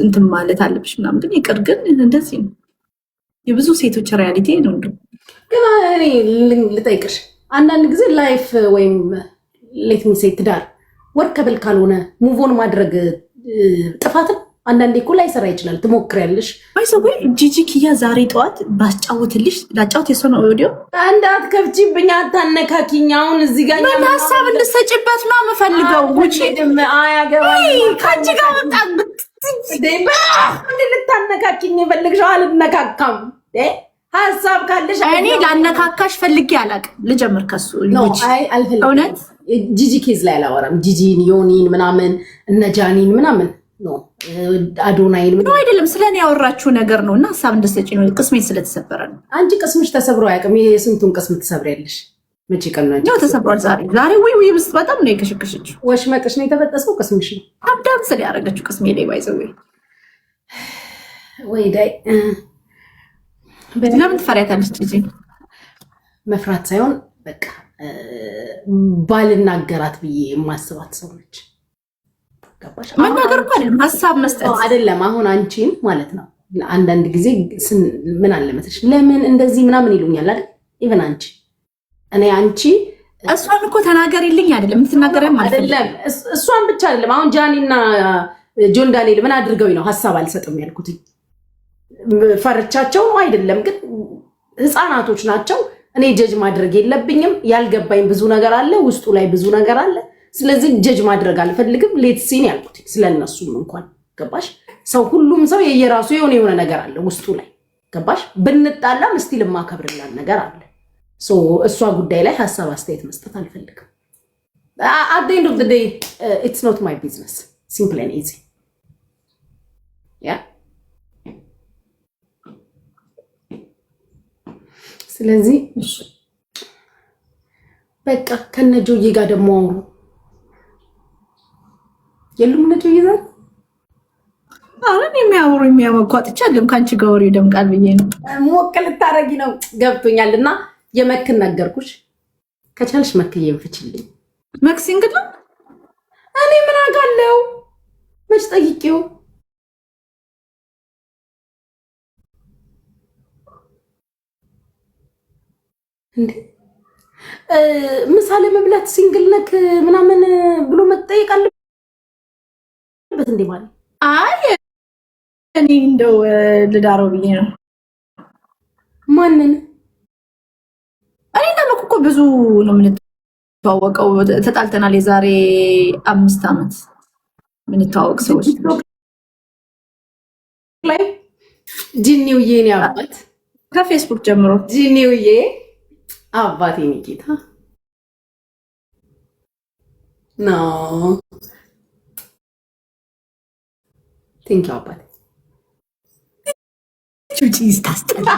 እንትን ማለት አለብሽ ምናምን፣ ግን ይቅር። ግን እንደዚህ ነው የብዙ ሴቶች reality ነው። እንደው ግን እኔ ልጠይቅሽ፣ አንዳንድ ጊዜ life ወይም let me say ትዳር workable ካልሆነ move on ማድረግ ጥፋት ነው። አንዳንዴ እኮ ላይሰራ ይችላል። ትሞክሪያለሽ። By the way ጂጂ ኪያ ዛሬ ጠዋት ባስጫውትልሽ ላጫውት የሰው ነው ኦዲዮ። እንዳትከፍቺብኝ፣ አታነካኪኝ። አሁን እዚህ ጋር ምን ሀሳብ እንድትሰጪበት ነው የምፈልገው። ውጪ። አያገባኝም። ከአንቺ ጋር በጣም ልታነካኪኝ የፈለግሽው አልነካካም። ሀሳብ ካለሽ እኔ ላነካካሽ ፈልጌ አላውቅም። ልጀምር ከሱ። አልፈልግም። እውነት። ጂጂ case ላይ አላወራም። ጂጂን፣ ዮኒን ምናምን፣ እነ ጃኒን ምናምን no፣ አዶናይን። ነው አይደለም፣ ስለ እኔ ያወራችው ነገር ነው እና ሀሳብ እንድትሰጪ ነው። ቅስሜ ስለተሰበረ ነው። አንቺ ቅስምሽ ተሰብሮ አያውቅም። የስንቱን ቅስም ትሰብሪያለሽ? መቼ ቀን ነው? ያው ተሰብሯል። ዛሬ ዛሬ ውይ ውይ ብስ በጣም ነው የከሸከሸችው። ወሽመጥሽ ነው የተበጠሰው፣ ቅስምሽ ነው። አብዳም ስለ ያደረገችው ቅስሜ ላይ by the way። ወይ ዳይ። ለምን ትፈሪያታለሽ ጂጂ? መፍራት ሳይሆን በቃ ባልናገራት ብዬ የማስባት ሰው ነች። ገባሽ? መናገር እኮ አይደለም፣ ሀሳብ መስጠት። አይደለም። አሁን አንቺን ማለት ነው፣ አንዳንድ ጊዜ ምን አለ መሰለሽ፣ ለምን እንደዚህ ምናምን ይሉኛል አይደል? Even አንቺ እኔ አንቺ እሷን እኮ ተናገሪልኝ አይደለም የምትናገሪያም። አይደለም፣ እሷን ብቻ አይደለም። አሁን ጃኒና ጆን ዳንኤል ምን አድርገው ነው ሀሳብ አልሰጥም ያልኩት? ፈርቻቸው ነው አይደለም፣ ግን ህፃናቶች ናቸው። እኔ judge ማድረግ የለብኝም። ያልገባኝ ብዙ ነገር አለ፣ ውስጡ ላይ ብዙ ነገር አለ። ስለዚህ judge ማድረግ አልፈልግም። Let's see ን ያልኩት ስለነሱም እንኳን ገባሽ? ሰው ሁሉም ሰው የየራሱ የሆነ የሆነ ነገር አለ ውስጡ ላይ፣ ገባሽ? ብንጣላም still የማከብርላን ነገር አለ። እሷ ጉዳይ ላይ ሀሳብ አስተያየት መስጠት አልፈልግም። At the end of the day, it's not my business, simple and easy, yeah። ስለዚህ በቃ ከነጆዬ ጋር ደግሞ አውሩ። የሉም እነ ጆዬ ዛሬ? አሁን የሚያወሩ የሚያመኳጥቻ አይደለም፣ ከአንቺ ጋር ወሬ ይደምቃል ብዬ ነው። ሞቅ ልታረጊ ነው፣ ገብቶኛል። እና የመክን ነገርኩሽ። ከቻልሽ መክዬን ፍችልኝ። መክሲ እንግዲህ። እኔ ምን አውቃለሁ? መች ጠይቄው። እንዴ፣ ምሳ ለመብላት single ነክ ምናምን ብሎ መጠየቅ አለበት እንዴ ማለት? አይ፣ እኔ እንደው ልዳረው ብዬ ነው። ማንን? እኔ እና መኩ እኮ ብዙ ነው የምንተዋወቀው። ተጣልተናል። የዛሬ 5 ዓመት የምንተዋወቅ ሰዎች። ላይ ጂኒውዬ እኔ አባት። ከፌስቡክ ጀምሮ። ጂኒውዬ አባቴ የኔ ጌታ no፣ thank you አባቴ። ጩጪ ታስጠላ።